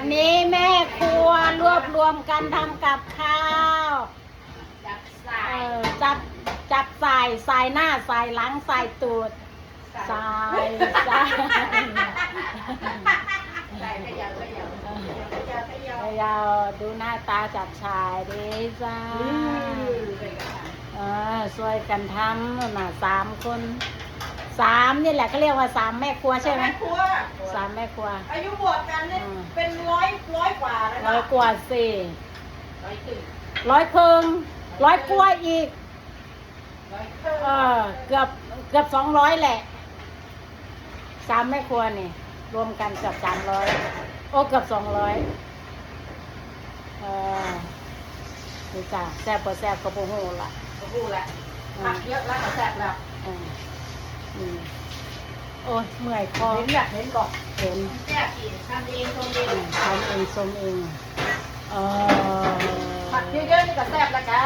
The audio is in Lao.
ອັນນີ້ແມ່ຄົວລວບລວມກັນທຳກັບຂ້າວ ຈັບສາຍ ເອີ ຈັບ ຈັບສາຍ ສາຍໜ້າ ສາຍຫຼັງ ສາຍຕູດ ສາຍ ສາຍ ສາຍ ສາຍຂະເຍົາ ຂະເຍົາ ຂະເຍົາ ຂະເຍົາ ຂະເຍົາ ເຈົ້າ ດູໜ້າຕາຈັບສາຍເດ້ຈ້າ ອືມ ເອີ ຊ່ວຍກັນທຳນະ ສາມຄົນ ສາມນີ້ແຫຼະ ເຂົາຮຽກວ່າສາມແມ່ຄົວໃຊ່ໄໝ? ສາມແມ່ຄົວ ສາມແມ່ຄົວ ອາຍຸບວກກັນນີ້ ອືມ ເປັນຮ້ອຍ ຮ້ອຍກວ່າແລ້ວເນາະ ຮ້ອຍກວ່າຊິ ຮ້ອຍເຄິ່ງ ຮ້ອຍເຄິ່ງ ຮ້ອຍກວ່າອີກ ເອີ ເກືອບ ເກືອບສອງຮ້ອຍແຫຼະ ສາມແມ່ຄົວນີ້ ລວມກັນເກືອບສາມຮ້ອຍ ໂອ້ ເກືອບສອງຮ້ອຍ ເອີ ນີ້ຈ້າ ແຊບບໍ່ແຊບກໍບໍ່ຮູ້ລະ ບໍ່ຮູ້ລະ ອືມ ຜັກເຍອະແລ້ວກໍແຊບແລ້ວ ອືມ ອືມ ໂອ້ຍ ເມື່ອຍຄໍ ເຫັນແລ້ວ ເຫັນບໍ່? ເຫັນ ແຊບອີກ ທຳເອງ ຊົມເອງ ອືມ ທຳເອງ ຊົມເອງ ເອີ ຜັກເຍອະໆ ນີ້ກໍແຊບແລ້ວກະ